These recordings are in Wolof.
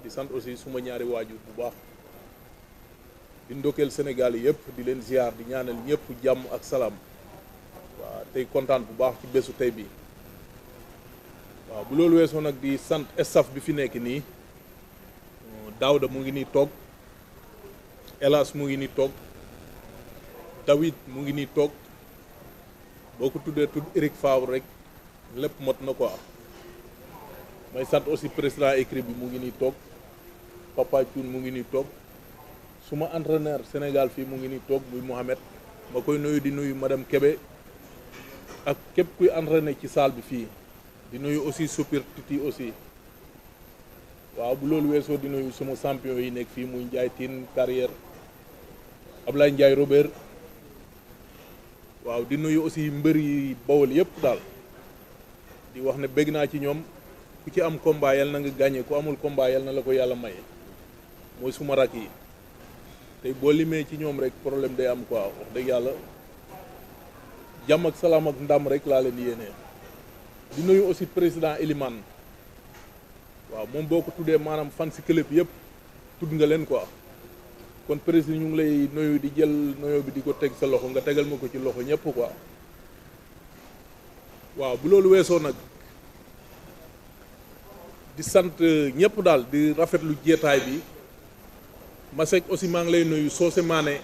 di sant aussi suma ñaari waajur bu baax di ndokkeel Sénégal yi yëpp di leen ziar di ñaanal ñëpp jàmm ak salaam waaw tey kontaan bu baax ci bésu tey bi waaw bu loolu weesoo nag di sant staff bi fi nekk nii Daouda mu ngi nii toog Elas mu ngi nii toog David mu ngi nii toog boo ko tuddee tudd Eric Favre rek lépp mot na quoi may sant aussi président écrit bi mu ngi nii toog Papa Thioune mu ngi nii toog suma entraîneur Sénégal fii mu ngi nii toog muy Mohamed ma koy nuyu di nuyu madame Kébé ak képp kuy entraîné ci salle bi fii di nuyu aussi Sopir Titi aussi waaw bu loolu weesoo di nuyu suma champion yi nekk fii muy Ndiaye Tine carrière Ablaye Ndiaye Robert waaw di nuyu aussi mbër yi Bawol yëpp daal di wax ne bëgg naa ci ñoom ku ci am combat yal na nga gagné ku amul combat yal na la ko yàlla may mooy suma rak yi tey boo limee ci ñoom rek problème day am quoi wax dëgg yàlla jàmm ak salaam ak ndam rek laa leen yéenee di nuyu aussi président Elimane waaw moom boo ko tuddee maanaam fan si club yëpp tudd nga leen quoi kon président ñu ngi lay nuyu di jël nuyu bi di ko teg sa loxo nga tegal ma ko ci loxo ñëpp quoi waaw bu loolu weesoo nag di sant ñëpp daal di rafetlu jeetaay bi Masek aussi maa ngi lay nuyu Socé Mané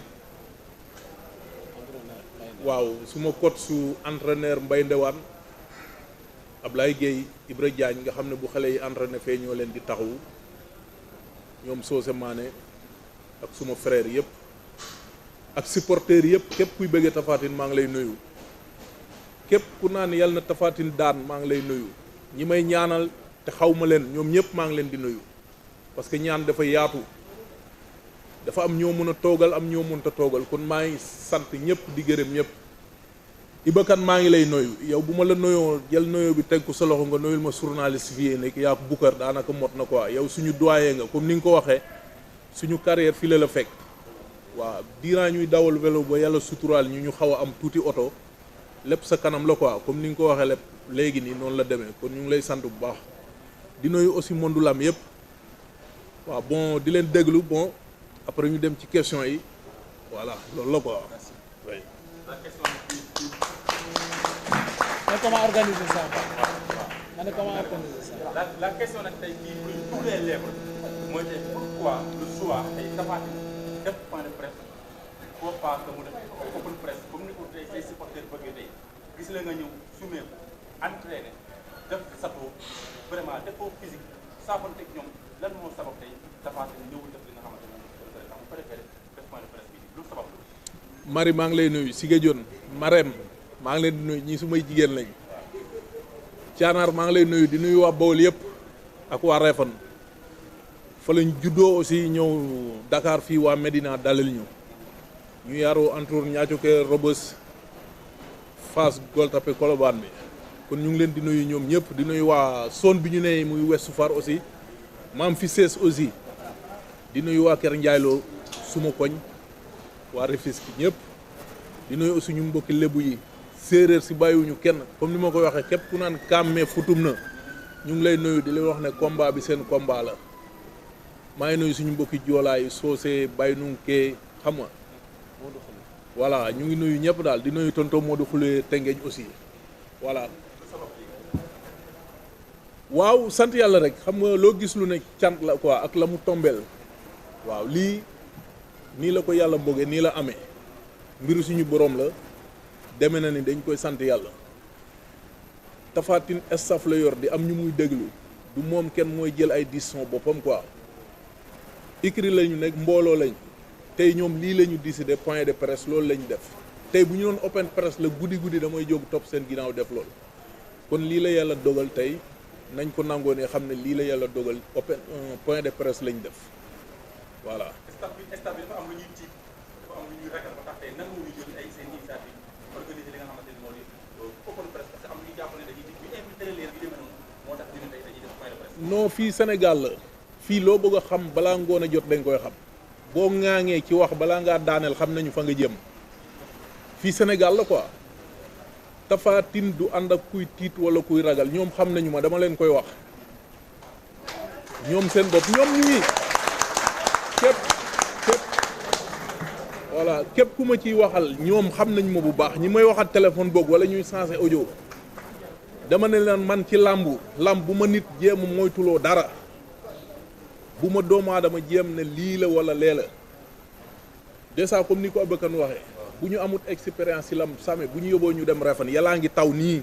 waaw suma coach su entraîneur Mbaye Ndewane Ablaye Gueye Ibra Diagne nga xam ne bu xale yi entraîné fee ñoo leen di taxawu ñoom Socé Mané ak suma frère yëpp ak supporters yëpp képp kuy bëggee Tapha Tine maa ngi lay nuyu képp ku naan yàlla na Tapha Tine daan maa ngi lay nuyu ñi may ñaanal te xaw ma leen ñoom ñëpp maa ngi leen di nuyu parce que ñaan dafa yaatu dafa am ñoo mën a toogal am ñoo mënta toogal kon maa ngi sant ñëpp di gërëm ñëpp Ibakan maa ngi lay nuyu yow bu ma la nuyoo jël nuyoo bi teg ko sa loxo nga nuyul ma journaliste fii nekk yaa ko Boucar daanaka mot na quoi yow suñu doyen nga comme ni nga ko waxee suñu carrière fii la fekk waaw diiraa ñuy dawal vélo ba yàlla suturaal ñu xaw a am tuuti oto lépp sa kanam la quoi comme ni nga ko waxee lépp léegi nii noonu la demee kon ñu ngi lay sant bu baax di nuyu aussi mondu lam yëpp waaw bon di leen déglu bon après ñu dem ci question yi voilà loolu la quoi. oui. Mais comment organiser ça? Comment organiser ça? La question nag tey jii muy tous les lèvres mooy tey pourquoi le choix tey Tapha Tine def point de presse faut pas que mu def open presse comme ni ko tey say supporters bëggee tey gis la nga ñëw sumé ko entraîné def sato vraiment defoo physique saafante ak ñoom lan moo sabab tey Tapha Tine ñëwul def li nga xamante ne moom préféré def point de presse bi lu sabab lu Marie maa ngi lay nuyu Siga Dione Marème maa ngi leen di nuyu ñii sumay jigéen lañ Caanaar maa ngi lay nuyu di nuyu waa Bawol yëpp ak waa Réfane fa lañ juddoo aussi ñëw Dakar fii waa Medina dalal ñu yaroo entour Niathioké Rebeuss Fass Gueule Tapée Colobane bi kon ñu ngi leen di nuyu ñoom ñëpp di nuyu waa zone bi ñu ne muy Ouest Foire aussi maam fi sees aussi di nuyu waa Kër Ndiayloo suma koñ waa Rufisque ñëpp di nuyu aussi ñu mbokki lébu yi séeréer si bàyyiwuñu kenn comme ni ma koy waxee képp ku naan kàmmee futum na ñu ngi lay nuyu di lay wax ne combat bi seen combat la maa ngi nuyu suñu mbokki joolaa yi soosee bàyyi nu kee xam nga voilà ñu ngi nuyu ñëpp daal di nuyu tonton Modou Khoule Tengeej aussi voilà waaw sant yàlla rek xam nga loo gis lu ne cant la quoi ak la mu tombeel waaw lii nii la ko yàlla mbogee nii la amee mbiru suñu borom la deme na ni dañ koy sant yàlla Tapha Tine staff la yor di am ñu muy déglu du moom kenn mooy jël ay décision boppam quoi écrit lañu nekk mbooloo lañ tey ñoom lii la ñu décidé point de presse loolu la ñu def tey bu ñu doon open presse la guddi damay jóg topp seen ginnaaw def loolu kon lii la yàlla dogal tey nañ ko nangoo ne xam ne lii la yàlla dogal open point de presse lañ def voilà. staff bi dafa am lu ñuy tiit dafa am lu ñuy ragal ba tax tey nangu ñu jël ay seen initiative organiser li nga xamante ni moo di open presse parce que am lu ñu jàpp ne dañuy dig ñu invité leen bi demee noonu moo tax ñu ne tey dañuy def point de presse. non fii Sénégal la fii loo bëgg a xam balaa ngoon a jot dañ koy xam boo ŋaaŋee ci wax balaa ngaa daaneel xam nañu fa nga jëm fii Sénégal la quoi Tapha Tine du ànd ak kuy tiit wala kuy ragal ñoom xam nañu ma dama leen koy wax ñoom seen bopp ñoom ñu ngi képp voilà képp ku ma ciy waxal ñoom xam nañ ma bu baax ñi may waxal téléphone boog wala ñuy sensé audio dama ne leen man ci làmb bu ma nit jéem a moytuloo dara bu ma doomu aadama jéem ne lii la wala lee la déjà comme ni ko Abakan waxee bu ñu amut expérience ci lamb same bu ñu yóbboo ñu dem refan yàllaa ngi taw nii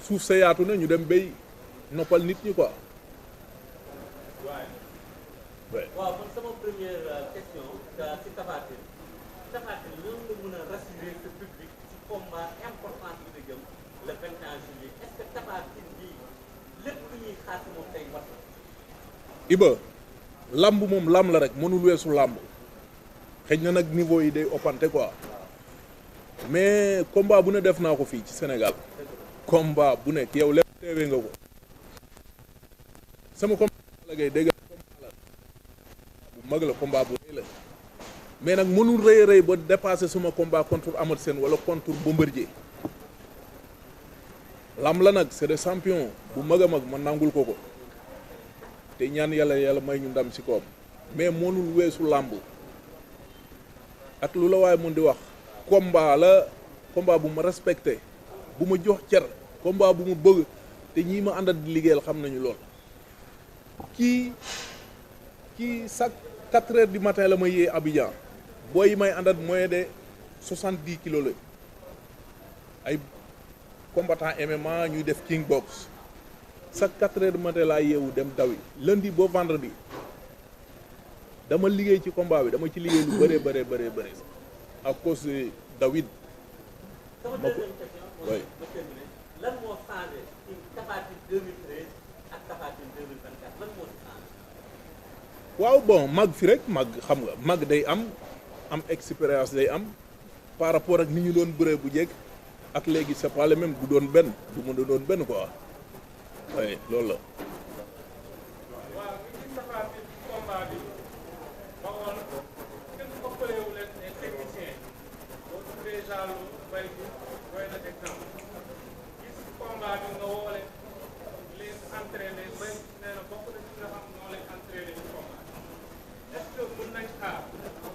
suuf sa yaatu na ñu dem béy noppal nit ñi quoi. waaw man sama première question ci Tapha Tine lan nga mën a rassurer ce public ci combat important bi nga jëm le 21 juillet est-ce que Tapha Tine bi lépp lu ñuy xaar ci moom tey wat Iba lamb moom lamb la rek mënul weesu lamb xëy na nag niveau yi day oppante quoi mais combat bu ne def naa ko fii ci Sénégal combat bu nekk yow lépp teewee nga ko sama combat la ngay dégg bu mag la combat bu rëy la mais nag mënul rëy ba dépasser suma combat contre Amadou Sène wala contre Bombardier lamb la nag c'est des champions bu mag a mag ma nangul ko te ñaan yàlla may ñu ndam ci koom mais mënul weesu lamb ak lu la waaye mën di wax combat la combat bu ma respecté bu ma jox cer combat bu ma bëgg te ñii ma àndat di liggéeyal xam nañu lool kii chaque 4 heures du matin la ma yee Abidjan booy yi may àndat moyen de 70 kilos la ay combattant MMA ñuy def king box chaque 4 heures du matin laa yeewu dem dawi lundi ba vendredi dama liggéey ci combat bi dama ci liggéey lu bëree à cause de David. sama deuxième question mooy ma terminé lan moo changé ci Tapha Tine 2013 ak Tapha Tine 2024 lan moo ci changé. waaw bon mag fi rek mag xam nga mag day am expérience day am par rapport ak ni ñu doon bëree bu jekk ak léegi c'est pas le même du doon benn du mën a doon benn quoi waaye loolu la. waaw ñu gis Tapha Tine combat bi ba woon kenn ëppale wu leen ay technicien boo tuddee genre bay bi doy na exemple gis combat bi nga woo leen leen entraîné bay nee na bokk na ci nga xam noo leen entraîné ci combat est-ce que mën nañ xaar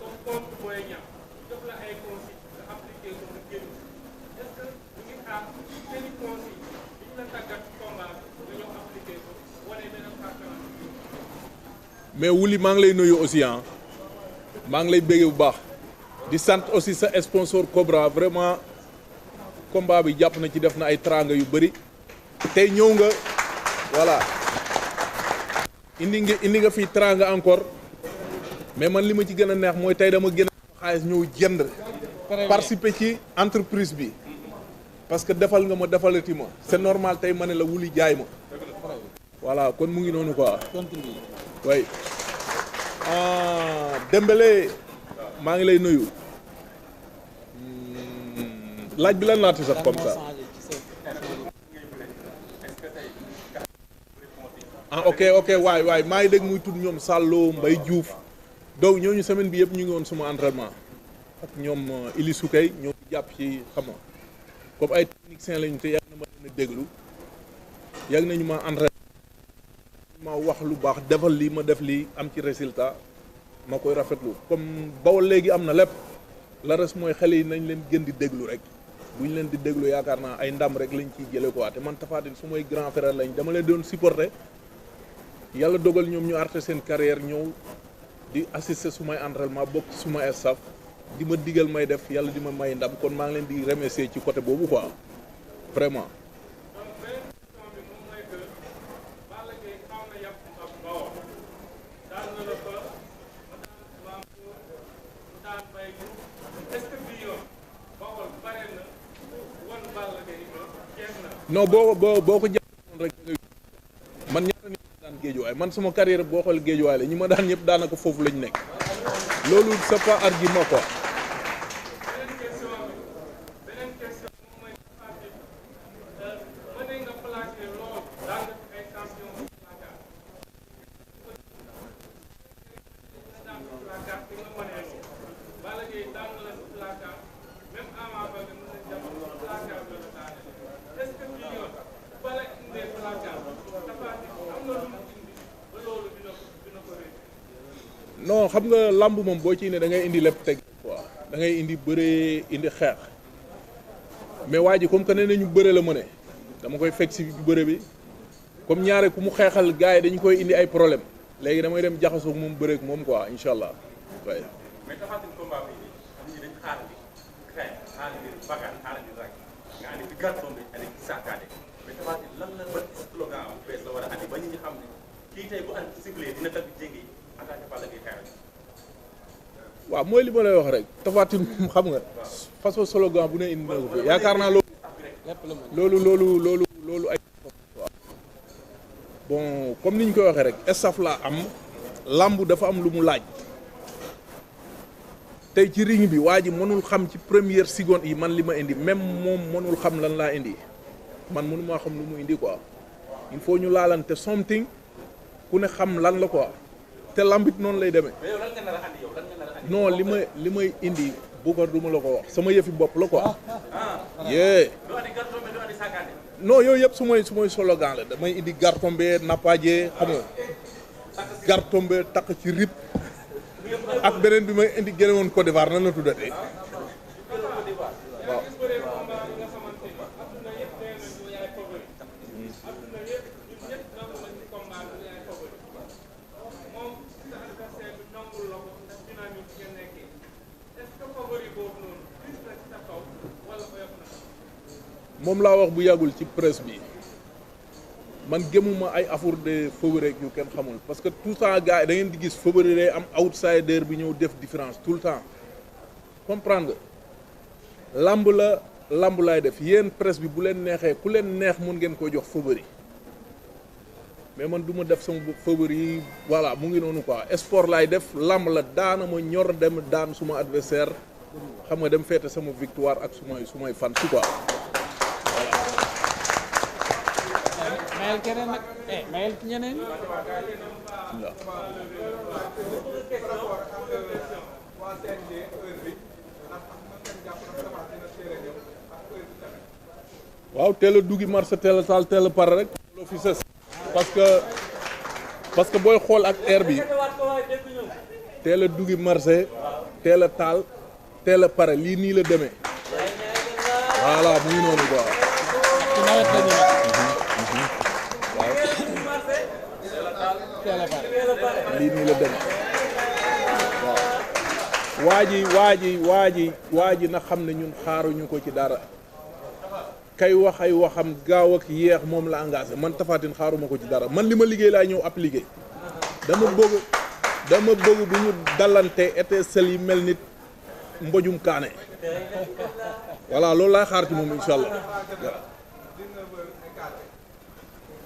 comme contre Boy Niang jox la ay consignes nga appliqué ko nga génn est-ce que ñu ngi xaar seen i consignes yi ñu la tàggat combat bi nga ñëw appliqué ko wane beneen xaar mais Wuli maa ngi lay nuyu aussi maa ngi lay béggee bu baax di sant aussi sa sponsor Cobra vraiment combat bi jàpp na ci def na ay tranga yu bëri tey ñëw nga voilà indi nga fii tranga encore mais man li ma ci gën a neex mooy tey dama gën a xaalis ñëw jënd participer ci entreprise bi parce que defal nga ma defalati ma c'est normal tey ma ne la Wuli jaay ma voilà kon mu ngi noonu quoi way Dembélé maa ngi lay nuyu laaj bi lan laati sax comme ça ok waay maa ngi dégg muy tudd ñoom Sallo Mbaye Diouf donc ñooñu semaine bi yëpp ñu ngi woon suma entraînement ak ñoom Ili Soukay ñoo jàpp ci xam nga comme ay techniciens lañu te yàgg na ma leen a déglu yàgg nañu ma entraîné ma wax lu baax defal lii ma def lii am ci résultat ma koy rafetlu comme Bawol léegi am na lépp la res mooy xale yi nañ leen gën di déglu rek bu ñu leen di déglu yaakaar naa ay ndam rek lañ ciy jële quoi te man Tapha Tine su may grand frère lañ dama leen doon supporter yàlla dogal ñoom ñu arrêté seen carrière ñëw di assister su may entraînement bokk su may staff di ma digal may def yàlla di ma may ndam kon maa ngi leen di remercier ci côté boobu quoi vraiment. non boo ko jàppoon rek man ñaata nit daan géejuwaay man sama carrière boo xool géejuwaay la ñi ma daan ñëpp daanaka foofu lañ nekk loolu c'est pas argument quoi. non xam nga lamb moom boo ciy ne da ngay indi lépp teg quoi da ngay indi bëree indi xeex mais waa ji comme que nee nañu bëre la mu ne dama koy fekk si bëre bi comme ñaare ku mu xeexal gars yi dañu koy indi ay problème léegi damay dem jaxasoo moom bëreeg moom quoi incha allah waaye. mais Tapha Tine combat bi nii dañ xaarandi xeex xaarandi bagarre xaarandi rek nga andi fi gàttoon bi andi ci saakaade mais Tapha Tine lan la ban slogan am bees la war a andi ba nit ñi xam ne kii tey bu andi ciblé dina tagg jéngi attaqué Balla Gaye xeex. waaw mooy li ma lay wax rek Tapha Tine moom xam nga façon slogan bu ne indi na ko fi yaakaar naa loolu ay bon comme ni ñu koy waxee rek staff laa am lamb dafa am lu mu laaj tey ci ring bi waa ji mënul xam ci première seconde yi man li ma indi même moom mënul xam lan laa indi man mënu maa xam lu mu indi quoi il faut ñu laalante something ku ne xam lan la quoi te lambit noonu lay demee. mais yow lan nga nar a andi yow lan nga nar a andi. non li may indi bu ko du ma la ko wax sama yëfi bopp la quoi. yee. doo andi gàttoon mais doo andi saakaade. non yooyu yëpp su may slogan la damay indi gartombe nappaaje xam nga gartombe takk ci rip ak beneen bi may indi génne woon Côte d'Ivoire nan la tuddatee waaw. moom laa wax bu yàggul ci presse bi man gëmuma ay affaire de favori yu kenn xamul parce que tout le temps gars yi da ngeen di gis favori day am outsider bi ñëw def différence tout le temps comprendre nga lamb laay def yéen presse bi bu leen neexee ku leen neex mun ngeen ko jox favori mais man du ma def sama favori yi voilà mu ngi noonu quoi sport laay def lamb la daana ma ñor dem daan suma adversaire xam nga dem feete sama victoire ak sumay fan su quoi. mayel keneen nag mayel ñeneen. waaw teel a duggi marché teel a taal teel a pare rek. loo fi sës parce que booy xool ak air bi teel a duggi marché teel a taal teel a pare lii nii la demee voilà mu ngi noonu quoi. ci nawet la ñu lii nii la demee waaw waa ji na xam ne ñun xaaruñu ko ci dara kay wax ay waxam gaaw ak yeex moom la engagé man Tapha Tine xaaruma ko ci dara man li ma liggéey laa ñëw appliqué dama bëgg bu ñu dalante étincelle yi mel nit mbojum kaane voilà loolu laay xaar ci moom incha allah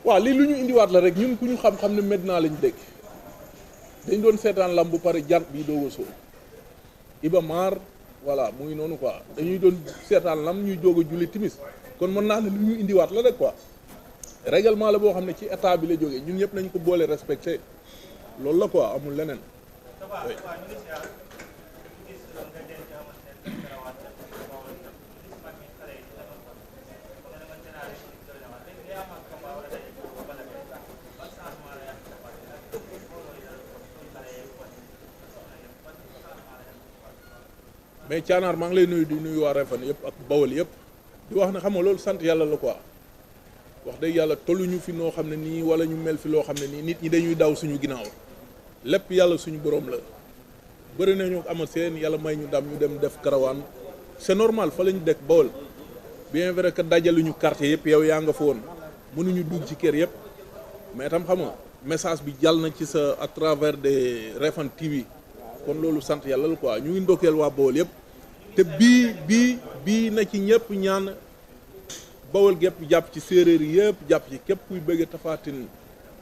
waaw lii lu ñu indiwaat la rek ñun ku ñu xam-xam ne Medina lañ dëkk dañ doon seetaan lamb bu pare jant bi doog a soo Iba Mar voilà mu ngi noonu quoi dañuy doon seetaan lam ñuy jóg a julli timis kon mën naa ne lu ñu indiwaat la rek quoi règlement la boo xam ne ci état bi la jógee ñun ñëpp nañ ko boole respecté loolu la quoi amul leneen. mais Thianar maa ngi lay nuyu di nuyu waa Refane yëpp ak Bawol yëpp di wax ne xam nga loolu sant yàlla la quoi wax dëgg yàlla tolluñu fi noo xam ne nii wala ñu mel fi loo xam ne nii nit ñi dañuy daw suñu ginnaaw lépp yàlla suñu borom la bëri nañu amal seen yàlla may ñu dam ñu dem def karawaan c'est normal fa la ñu dëkk Bawol bien vrai que dajaluñu quartier yëpp yow yaa nga fa woon mënuñu dugg ci kër yëpp mais tam xam nga message bi jàll na ci sa à travers des Refane TV kon loolu sant yàlla la quoi ñu ngi ndokkeel waa Bawol yëpp te bii na ci ñëpp ñaan Bawol gépp jàpp ci séeréer yëpp jàpp ci képp kuy bëgg Tapha Tine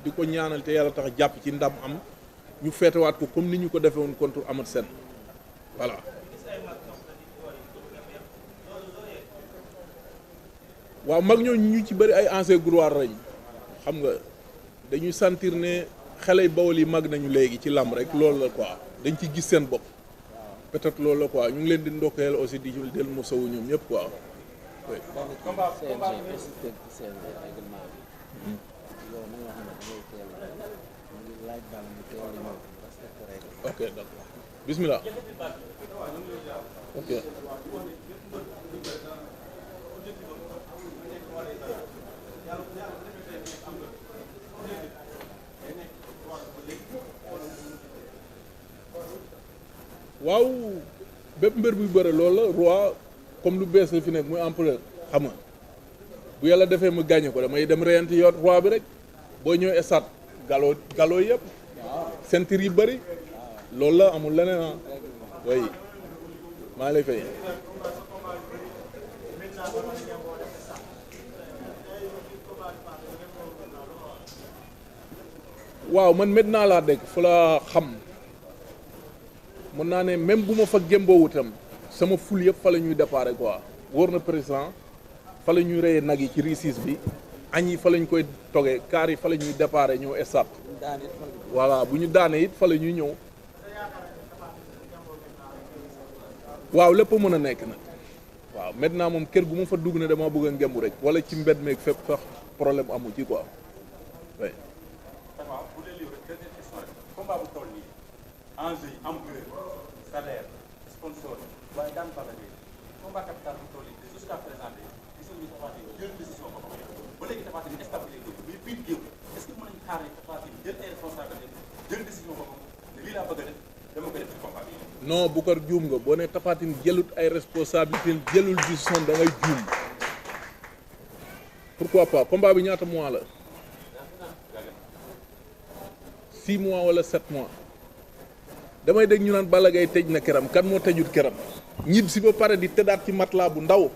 di ko ñaanal te yàlla tax jàpp ci ndam am ñu feetewaat ko comme ni ñu ko defee woon contre Amat Sen voilà. waaw mag ñooñu ñu ci bëri ay ancien gloire lañ xam nga dañuy sentir ne xale Bawol yi mag nañu léegi ci lamb rek loolu la quoi dañ ci gis seen bopp peut-être loolu la quoi ñu ngi leen di ndokkeel aussi di del mosawu ñoom ñëpp quoi. ok d'accord bismillah ok waaw bépp mbër buy bëre loolu la roi comme lu bees la fi nekk muy empereur xam nga bu yàlla defee mu gagné ko damay dem reyanti yoot roi bi rek boo ñëw estat galoo yëpp ceinture yi bëri loolu la amul leneen ah oui maa lay fay waaw man maintenant laa dëkk fu la xam mën naa ne même bu ma fa gémboowu itam sama ful yëpp fa la ñuy déparé quoi wóor na président fa la ñuy reyee nag yi ci risis bi añ yi fa la ñu koy togee kaar yi fa la ñuy déparé ñëw estat voilà bu ñu daanee it fa la ñuy ñëw waaw lépp mën a nekk nag waaw maintenant moom kër gu ma fa dugg ne dama bëgg a ngembu rek wala ci mbed meeg fépp sax problème amu ci quoi oui. enjeu yi ampleur salaire sponsor waaye daan Balla Gaye combat capital bu toll nii jusqu'à présent gisuñu Tapha Tine jël décision boppam ba léegi Tapha Tine stabilité mais biir géew est-ce que mën nañu xaar ne Tapha Tine jël ay responsabilité jël décision boppam ne lii laa bëgg a def dama koy def ci combat bi. non Boucar juum nga boo ne Tapha Tine jëlut ay responsabilité jëlul décision da ngay juum pourquoi pas combat bi ñaata mois la 6 mois wala 7 mois. damay dégg ñu naan Balla Gaye tëj na këram kan moo tëjut këram ñib si ba pare di tëddaat ci matelas bu ndaw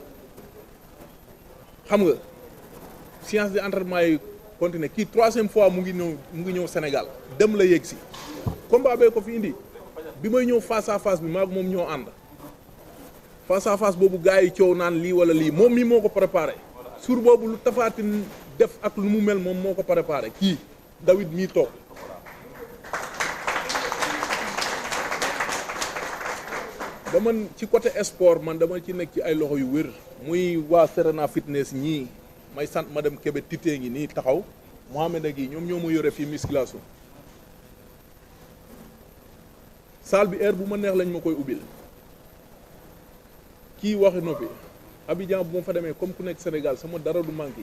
xam nga séance d'entraînement yi continuer kii 3e fois mu ngi ñëw Sénégal dem la yegg si combat bee ko fi indi bi may ñëw face à face bi maag moom ñoo ànd face à face boobu gars yi coow naan lii wala lii moom mii moo ko préparé sur boobu lu Tapha Tine def ak lu mu mel moom moo ko préparé kii David mii toog dama ci côté sport man dama ci nekk ci ay loxo yu wér muy waa Serena Fitness ñii may sant madame Kébé Tité ngi nii taxaw Mohamed ak yi ñoom ñoo ma yore fii musculation salle bi heure bu ma neex lañ ma koy ubbil kii waxi noppi Abidjan bu ma fa demee comme ku nekk Sénégal sama dara du manqué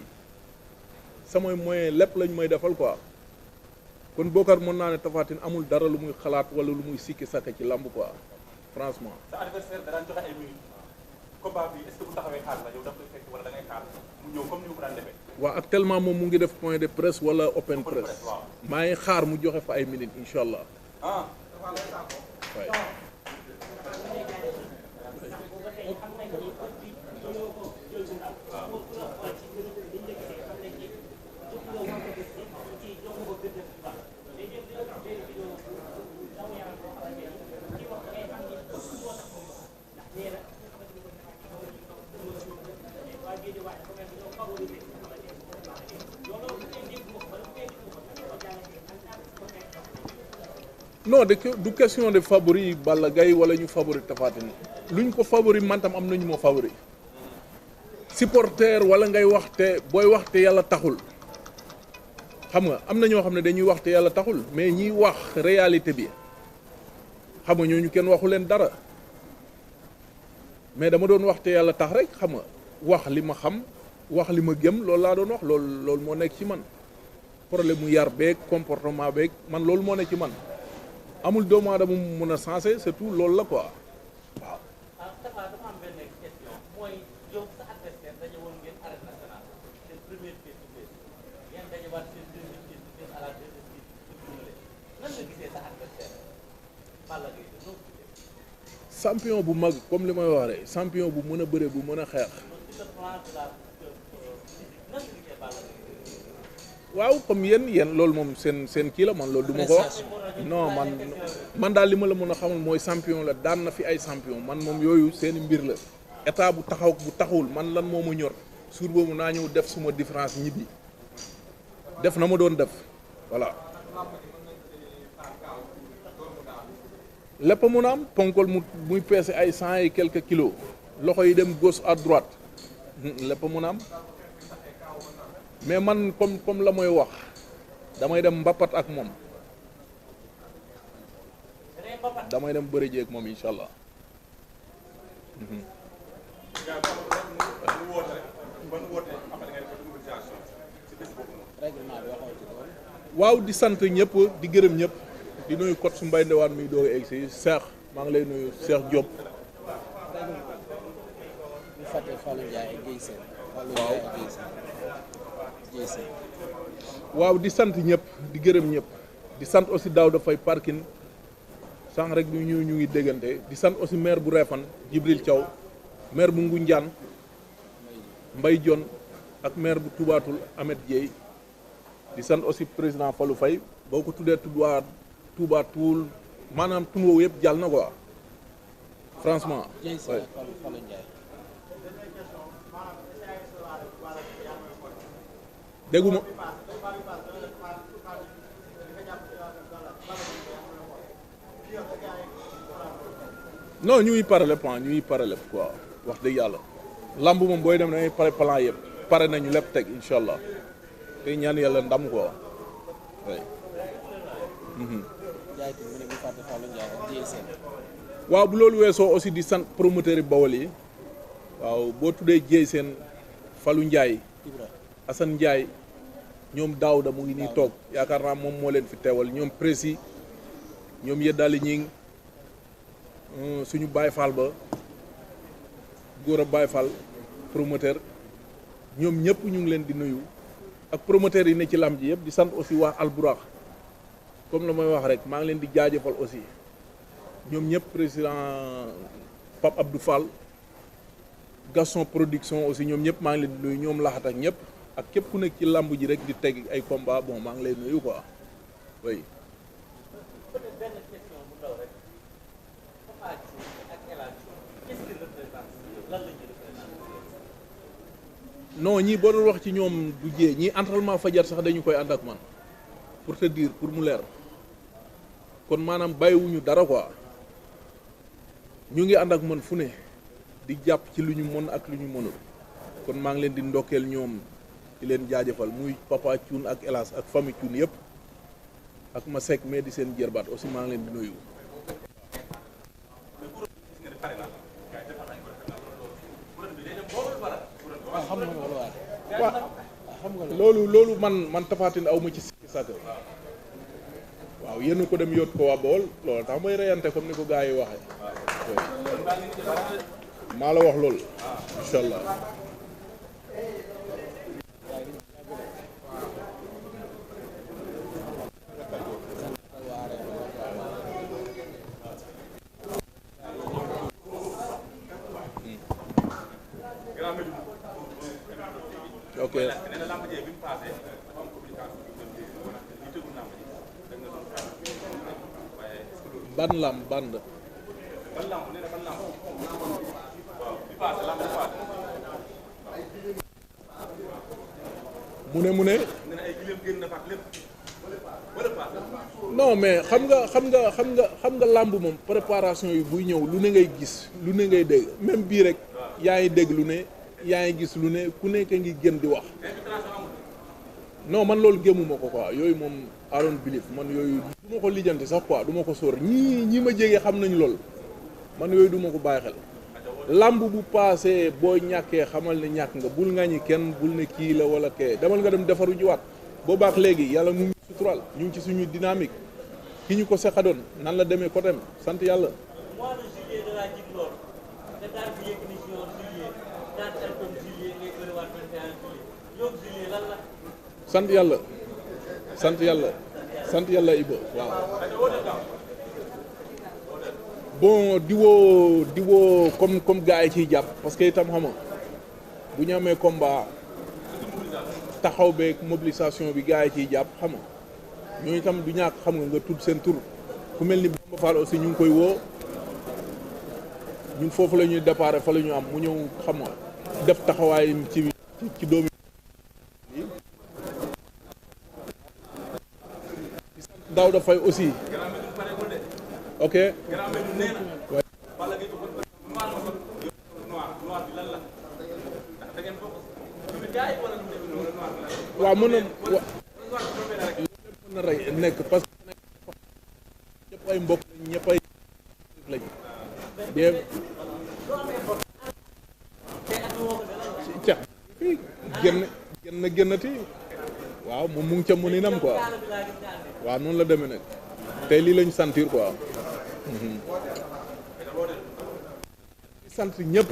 samay moyen lépp lañ may defal quoi kon Bokar mën naa ne Tapha Tine amul dara lu muy xalaat wala lu muy sikki sàkk ci lamb quoi franchement. sa adversaire da daan joxe ay minutes combat bi est-ce que bu taxawee xaar la yow daf koy fekk wala da ngay xaar mu ñëw comme ni mu ko daan defee. waaw actuellement moom mu ngi def point de presse wala open presse maa ngi xaar mu joxe fa ay minutes incha allah. ah. waay. non du question de favori Balla Gaye wala ñu favori Tapha Tine luñ ko favori man tam am nañu ma favori supporter wala ngay waxte booy waxte yàlla taxul xam nga am na ñoo xam ne dañuy waxte yàlla taxul mais ñiy wax réalité bi xam nga ñooñu kenn waxu leen dara mais dama doon waxte yàlla tax rek xam nga wax li ma xam wax li ma gëm loolu laa doon wax loolu moo nekk ci man problème mu yar beeg comportement beeg man loolu moo nekk ci man amul doomu aadama mu mën a sensé surtout loolu la quoi waaw. ah Tapha dafa am benn question mooy yow sa adversaire daje woon ngeen arène nationale seen première face to face ngeen dajewaat seen deuxième face to face à la deuxième face nan nga gisee sa adversaire Balla Gaye de noo gisee. champion bu mag comme li may wax rek champion bu mën a bëre bu mën a xeex. sur le plan de la nan nga gisee Balla Gaye. waaw comme yéen loolu moom seen kii la man loolu du ma ko wax non man daal li ma la mën a xamal mooy champion la daan na fi ay champion man moom yooyu seeni mbir la état bu taxawul man lan moo ma ñor suur boobu naa ñëw def suma différence ñibbi def na ma doon def voilà lépp mun a am ponkol muy peese ay 100 et quelques kilos loxo yi dem gauche à droite lépp mun a am mais man comme la mooy wax damay dem mbappat ak moom damay dem bëri jeeg moom incha allah. waaw di sant ñëpp di gërëm ñëpp di nuyu coach su Mbaye Ndewane muy doog a egg si Cheikh maa ngi lay nuyu Cheikh Diop. bu fàtte Fallou Ndiaye Guèye Sène. Fallou Ndiaye Guèye Sène. waaw di sant ñëpp di gërëm ñëpp di sant aussi Daouda Faye parking sànq rek ñu ngi déggante di sant aussi maire bu Réfane Djibril Thiaw maire bu Ngoundiane Mbaye Dione ak maire bu Toubatoul Ahmed Dieye di sant aussi président Fallou Faye boo ko tuddee tudduwaat Toubatoul maanaam tund woowu yëpp jàll na quoi franchement. Guèye Sène Fallou Ndiaye. dégguma non ñuy parale plan ñuy parale quoi wax dëgg yàlla lamb moom booy dem da ngay pare plan yëpp pare nañu lépp teg incha allah te ñaan yàlla ndam quoi oui. jaaytu mu ne bu fàtte Fallou Ndiaye ak Guèye Sène. waaw bu loolu weesoo aussi di sant promoteur yi Bawol yi waaw boo tuddee Guèye Sène Fallou Ndiaye Ibra Assane Ndiaye ñoom Daouda mu ngi nii toog yaakaar naa moom moo leen fi teewal ñoom Prési ñoom Yeddaali ñing suñu Baye Fall ba góor a Baye Fall promoteur ñoom ñëpp ñu ngi leen di nuyu ak promoteur yi ne ci lamb ji yëpp di sant aussi waa Alburax comme la may wax rek maa ngi leen di jaajëfal aussi ñoom ñëpp président Pape Abdou Fall Gaston production aussi ñoom ñëpp maa ngi leen di nuyu ñoom laxat ak ñëpp ak képp ku nekk ci lamb ji rek di teg ay combat bon maa ngi lay nuyu quoi oui. peut-être benn question bu ndaw rek Tapha Tine ak El Hadj qu'est-ce qu'il représente lan la ñuy représenter. non ñii boo doon wax ci ñoom du jee ñii entraînement fajar sax dañu koy ànd ak man pour te dire pour mu leer kon maanaam bàyyiwuñu dara quoi ñu ngi ànd ak man fu ne di jàpp ci lu ñu mën ak lu ñu mënul kon maa ngi leen di ndokkeel ñoom di leen jaajëfal muy Papa Thioune ak Elas ak famille Thioune yëpp ak ma sekk mais di seen jërbaat aussi maa ngi leen di nuyu. waaw xam nga loolu waaye. waaw xam nga loolu man Tapha Tine aw ma ci sikki sàkk waaw yéen ko dem yóot ko waa Bawol loolu tax may reyante comme ni ko gars yi waxee maa la wax loolu incha allah. ok ban lam band mu ne non mais xam nga làmb moom préparation yi buy ñëw lu ne ngay gis lu ne ngay dégg même bii rek yaa ngi dégg lu ne yaa ngi gis lu ne ku nekk ngi gën di wax non man loolu gémmuma ko quoi yooyu moom aroon bilif man yooyu du ma ko lijjanti sax quoi du ma ko sóor ñi ma jege xam nañ loolu man yooyu du ma ko bàyyi xel làmb bu paasee boo ñàkkee xamal ne ñàkk nga bul ngañi kenn bul ne kii la wala kee demal nga dem defaru jiwaat boobaax léegi yàlla mu ngi sutural ñu ngi ci suñu dynamique ki ñu ko seqadoon nan la demee côté sant yàlla. mois de juillet de la Djibloor te daan bi yëg ni juillet daan Elton juillet ngay bëriwaat 21 juillet ñoom juillet lan la. sant yàlla sant yàlla Iba waaw. bon di woo comme gars yi ciy jàpp parce que itam xam nga bu ñu amee combat taxaw beeg mobilisation bi gars yi ciy jàpp xam nga ñooñu itam du ñàkk xam nga tudd seen tur ku mel ni Bamba Fall aussi ñu ngi koy woo ñun foofu la ñuy déparé fa la ñu am mu ñëw xam nga def taxawaay ci doomi Daouda Faye aussi ok waaw mën na rey nekk parce que ñëpp ay mbokk ñëpp ay lañ bien ca génnati waaw moom mu ngi ca mëninam quoi waaw noonu la demee nag tey lii lañu sentir quoi sant ñëpp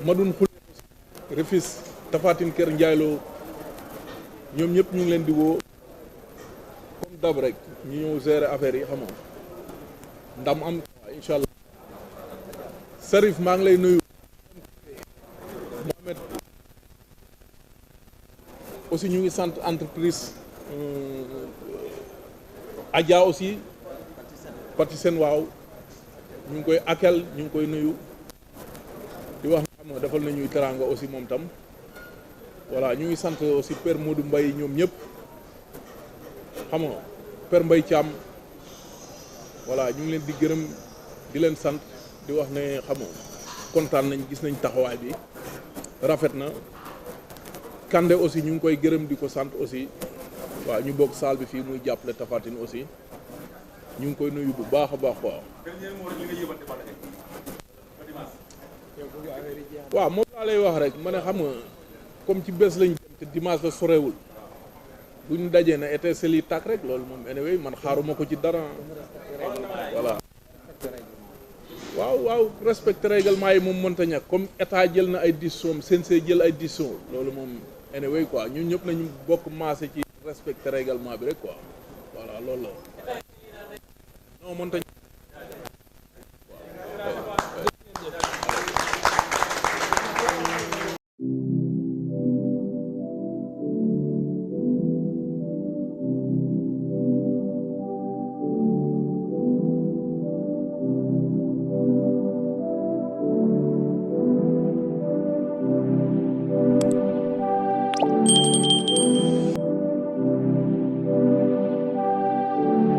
madun xul refis tafatin kër njaayloo ñoom ñëpp ñu ngi leen di woo comme dab rek ñu ñëw gérer affaire yi xam nga ndam am incha allah Sarif maa ngi lay nuyu Mohamed aussi ñu ngi sant entreprise Adja aussi parti seen waaw ñu ngi koy akel ñu ngi koy nuyu di wax xam nga defal nañuy teranga aussi moom tam voilà ñu ngi sant aussi Père Modou Mbaye ñoom ñëpp xam nga Père Mbaye Thiam voilà ñu ngi leen di gërëm di leen sant di wax ne xam nga kontaan nañ gis nañ taxawaay bi rafet na Kande aussi ñu ngi koy gërëm di ko sant aussi waaw ñu bokk salle bi fii muy jàppale Tapha Tine aussi ñu ngi koy nuyu bu baax a baax waaw. waaw moom laa lay wax rek ma ne xam nga comme ci bés lañ jëm te dimanche la sorewul bu ñu dajee na étincelle yi tàkk rek loolu moom anyway man xaaruma ko ci dara voilà. waaw respecté règlement yi moom mënta ñàkk comme état jël na ay décision CNG jël ay décision loolu moom anyway quoi ñun ñëpp nañu bokk maase ci respecté règlement bi rek quoi voilà loolu la non mënta